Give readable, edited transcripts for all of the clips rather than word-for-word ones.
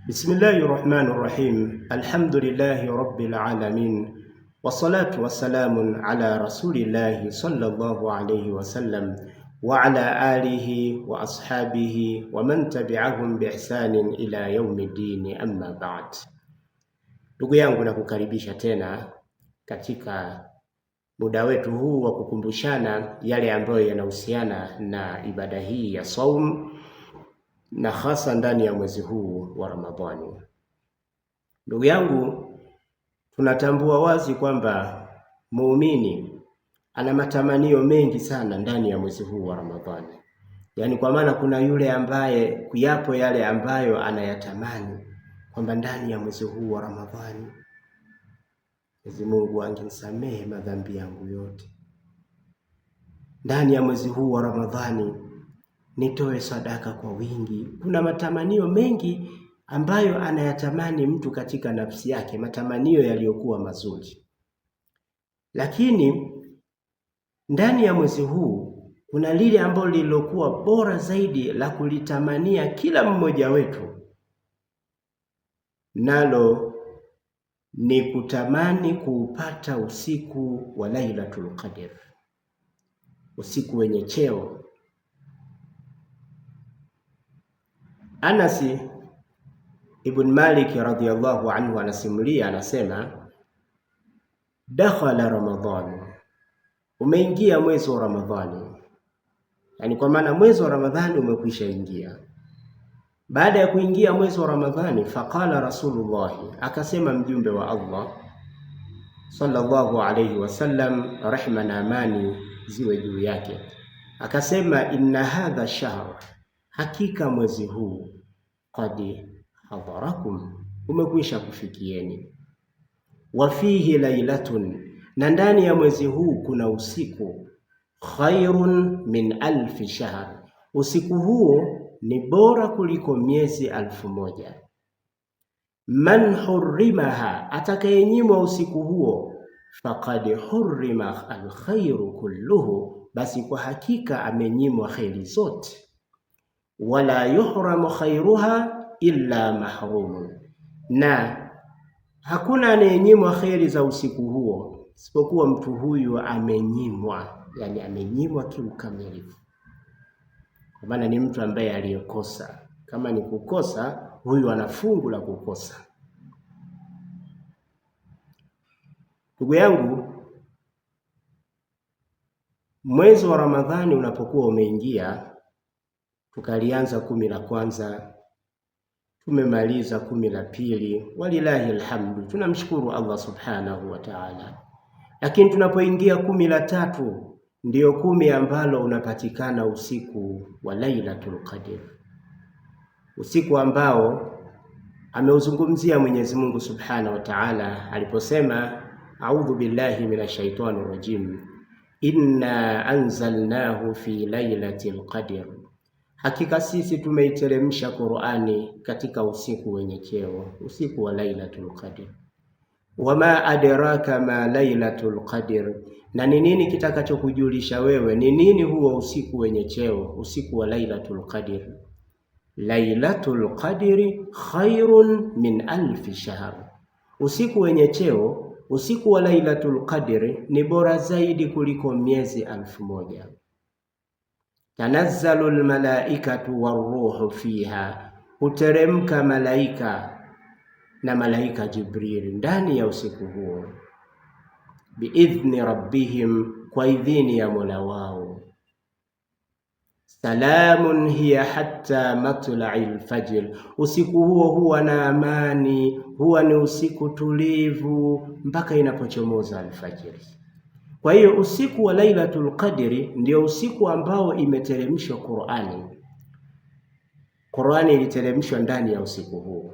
Bismillahi rahmani rahim. Alhamdulillahi rabbil alamin wassalatu wassalamu ala rasulillahi sallallahu alayhi wasallam wa ala alihi wa ashabihi wa man tabi'ahum biihsanin ila yaumiddini, amma ba'd. Ndugu yangu, nakukaribisha tena katika muda wetu huu wa kukumbushana yale ambayo yanahusiana na ibada hii ya saum na hasa ndani ya mwezi huu wa Ramadhani. Ndugu yangu, tunatambua wazi kwamba muumini ana matamanio mengi sana ndani ya mwezi huu wa Ramadhani. Yaani kwa maana kuna yule ambaye yapo yale ambayo anayatamani kwamba ndani ya mwezi huu wa Ramadhani Mwenyezi Mungu angenisamehe madhambi yangu yote, ndani ya mwezi huu wa Ramadhani nitoe sadaka kwa wingi. Kuna matamanio mengi ambayo anayatamani mtu katika nafsi yake, matamanio yaliyokuwa mazuri, lakini ndani ya mwezi huu kuna lile ambalo lililokuwa bora zaidi la kulitamania kila mmoja wetu, nalo ni kutamani kuupata usiku wa Lailatul Qadr, usiku wenye cheo. Anasi ibn Malik radhiyallahu anhu anasimulia, anasema dakhala Ramadhan, umeingia mwezi wa Ramadhani. Yani kwa maana mwezi wa Ramadhani umekwisha ingia. Baada ya kuingia mwezi wa Ramadhani, faqala Rasulullahi, akasema mjumbe wa Allah sallallahu alayhi wasallam, rehma na amani ziwe juu yake, akasema inna hadha shahr, hakika mwezi huu, qad hadharakum, umekwisha kufikieni. Wa fihi lailatun, na ndani ya mwezi huu kuna usiku, khairun min alfi shahr, usiku huo ni bora kuliko miezi 1000. Man hurrimaha, atakayenyimwa usiku huo, faqad hurrima alkhairu kulluhu, basi kwa hakika amenyimwa kheri zote. Wala yuhramu khairuha illa mahrumun, na hakuna anayenyimwa kheri za usiku huo isipokuwa mtu huyu amenyimwa, yani amenyimwa kiukamilifu. Kwa maana ni mtu ambaye aliyekosa. Kama ni kukosa, huyu ana fungu la kukosa. Ndugu yangu, mwezi wa Ramadhani unapokuwa umeingia, tukalianza kumi la kwanza, tumemaliza kumi la pili, walilahi alhamdu, tunamshukuru Allah subhanahu wa ta'ala. Lakini tunapoingia kumi la tatu ndiyo kumi ambalo unapatikana usiku wa Lailatul Qadr, usiku ambao ameuzungumzia Mwenyezi Mungu Subhanahu wa Ta'ala aliposema, a'udhu billahi minash shaitani rajim, inna anzalnahu fi lailatul qadr, hakika sisi tumeiteremsha Qur'ani katika usiku wenye cheo, usiku wa Lailatul Qadr. Wama adraka ma lailatul qadr, na ni nini kitakachokujulisha wewe ni nini huo usiku wenye cheo, usiku wa lailatul qadr? Lailatul qadri khairun min alfi shahr, usiku wenye cheo, usiku wa lailatul qadri ni bora zaidi kuliko miezi 1000. Tanazzalu lmalaikatu waruhu fiha, huteremka malaika na malaika Jibril ndani ya usiku huo, biidhni rabbihim, kwa idhini ya Mola wao. Salamun hiya hatta matlai lfajr, usiku huo huwa na amani, huwa ni usiku tulivu mpaka inapochomoza alfajiri. Kwa hiyo usiku wa Lailatul Qadri ndio usiku ambao imeteremshwa Qur'ani. Qur'ani iliteremshwa ndani ya usiku huo.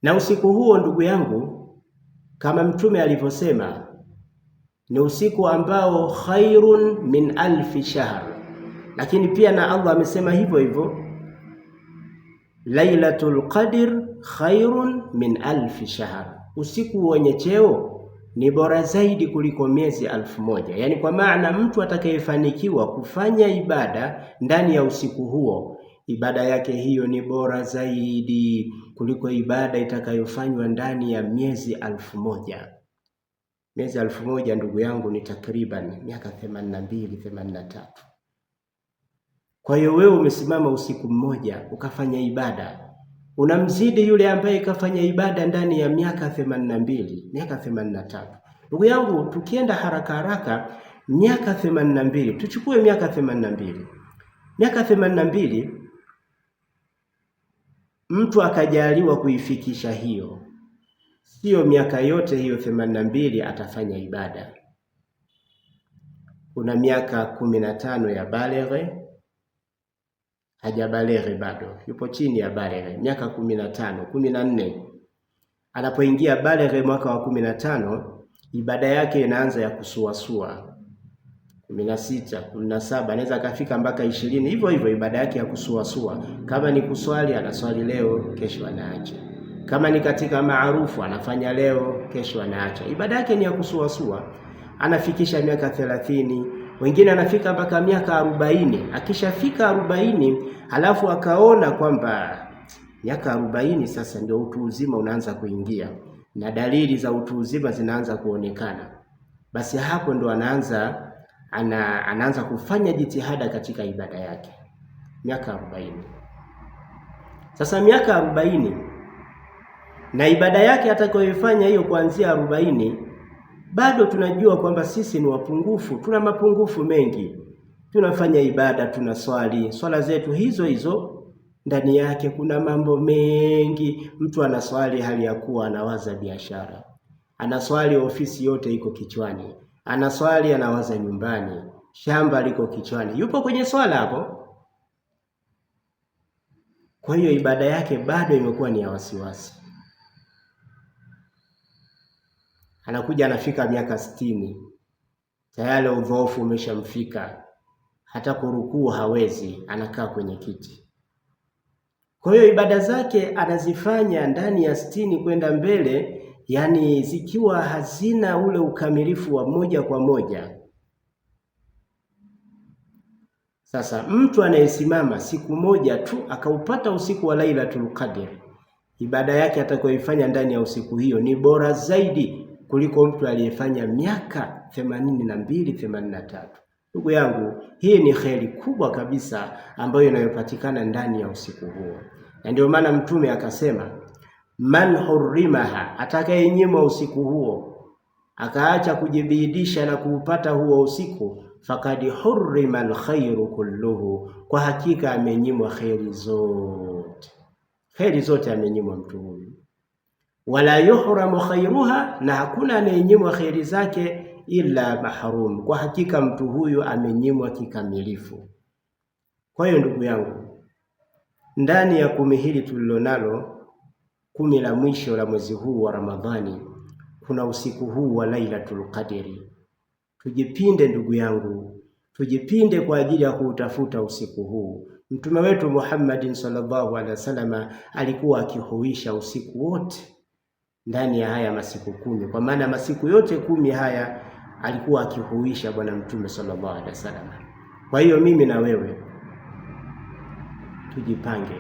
Na usiku huo ndugu yangu, kama Mtume alivyosema, ni usiku ambao khairun min alfi shahr. Lakini pia na Allah amesema hivyo hivyo, Lailatul Qadr khairun min alfi shahr, usiku wenye cheo ni bora zaidi kuliko miezi 1000. Yaani kwa maana mtu atakayefanikiwa kufanya ibada ndani ya usiku huo, Ibada yake hiyo ni bora zaidi kuliko ibada itakayofanywa ndani ya miezi 1000. Miezi 1000 ndugu yangu ni takriban miaka 82, 83. Kwa hiyo wewe umesimama usiku mmoja ukafanya ibada, unamzidi yule ambaye kafanya ibada ndani ya miaka 82, miaka 83. Ndugu yangu, tukienda haraka haraka miaka 82, tuchukue miaka 82. Miaka 82 mtu akajaliwa kuifikisha hiyo, siyo miaka yote hiyo 82 atafanya ibada. Kuna miaka 15 ya baleghe, hajabaleghe bado, yupo chini ya baleghe, miaka 15, 14. Anapoingia baleghe mwaka wa 15, ibada yake inaanza ya kusuasua. 16, 17, anaweza akafika mpaka 20, hivyo hivyo ibada yake ya kusuasua. Kama ni kuswali, anaswali leo, kesho anaacha. Kama ni katika maarufu, anafanya leo, kesho anaacha. Ibada yake ni ya kusuasua. Anafikisha miaka 30, wengine anafika mpaka miaka 40. Akishafika 40, halafu akaona kwamba miaka 40 sasa ndio utu uzima unaanza kuingia na dalili za utu uzima zinaanza kuonekana, basi hapo ndo anaanza kufanya jitihada katika ibada yake. Miaka 40. Sasa miaka 40 na ibada yake atakayoifanya hiyo kuanzia 40, bado tunajua kwamba sisi ni wapungufu, tuna mapungufu mengi. Tunafanya ibada, tunaswali swala zetu hizo hizo, ndani yake kuna mambo mengi. Mtu anaswali hali ya kuwa anawaza biashara, anaswali ofisi yote iko kichwani, anaswali anawaza nyumbani, shamba liko kichwani, yupo kwenye swala hapo. Kwa hiyo ibada yake bado imekuwa ni ya wasiwasi. Anakuja anafika miaka 60, tayari udhoofu umeshamfika, hata kurukuu hawezi, anakaa kwenye kiti. Kwa hiyo ibada zake anazifanya ndani ya 60 kwenda mbele, yani zikiwa hazina ule ukamilifu wa moja kwa moja. Sasa mtu anayesimama siku moja tu akaupata usiku wa Lailatul Qadr, ibada yake atakayoifanya ndani ya usiku hiyo ni bora zaidi kuliko mtu aliyefanya miaka 82, 83. Ndugu yangu, hii ni kheri kubwa kabisa ambayo inayopatikana ndani ya usiku huo, na ndio maana Mtume akasema, man hurrimaha, atakayenyimwa usiku huo akaacha kujibiidisha na kuupata huo usiku, fakad hurrima alkhairu kulluhu, kwa hakika amenyimwa kheri zote. Kheri zote amenyimwa mtu huyu. Wala yuhramu khairuha, na hakuna anayenyimwa kheri zake illa mahrum, kwa hakika mtu huyu amenyimwa kikamilifu. Kwa hiyo ndugu yangu, ndani ya kumi hili tulilonalo, kumi la mwisho la mwezi huu wa Ramadhani, kuna usiku huu wa Lailatul Qadri. Tujipinde ndugu yangu, tujipinde kwa ajili ya kuutafuta usiku huu. Mtume wetu Muhammadin sallallahu alaihi wasallam alikuwa akihuisha usiku wote ndani ya haya masiku 10, kwa maana masiku yote 10 haya alikuwa akihuisha Bwana Mtume sallallahu alaihi wasallam. Kwa hiyo mimi na wewe tujipange,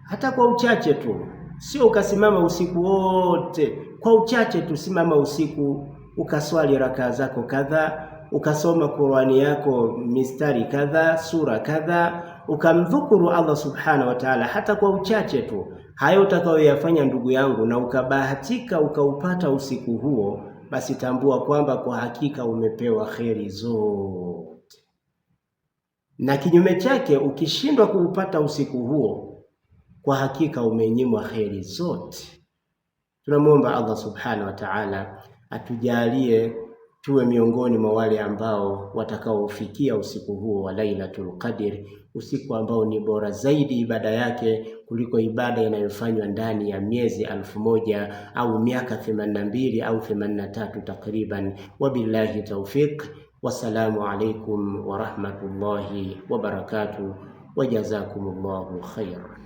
hata kwa uchache tu, sio ukasimama usiku wote. Kwa uchache tu, simama usiku ukaswali rakaa zako kadhaa, ukasoma Qur'ani yako mistari kadhaa, sura kadhaa, ukamdhukuru Allah subhanahu wa ta'ala, hata kwa uchache tu. Hayo utakayoyafanya ndugu yangu, na ukabahatika ukaupata usiku huo, basi tambua kwamba kwa hakika umepewa kheri zote. Na kinyume chake, ukishindwa kuupata usiku huo, kwa hakika umenyimwa kheri zote. Tunamwomba Allah subhanahu wa ta'ala atujalie tuwe miongoni mwa wale ambao watakaofikia usiku huo wa Lailatul Qadr, usiku ambao ni bora zaidi ibada yake kuliko ibada inayofanywa ndani ya miezi 1000 au miaka 82 au 83 takriban. Wabillahi tawfiq, wassalamu alaikum warahmatullahi wabarakatuh, wajazakumullahu khairan.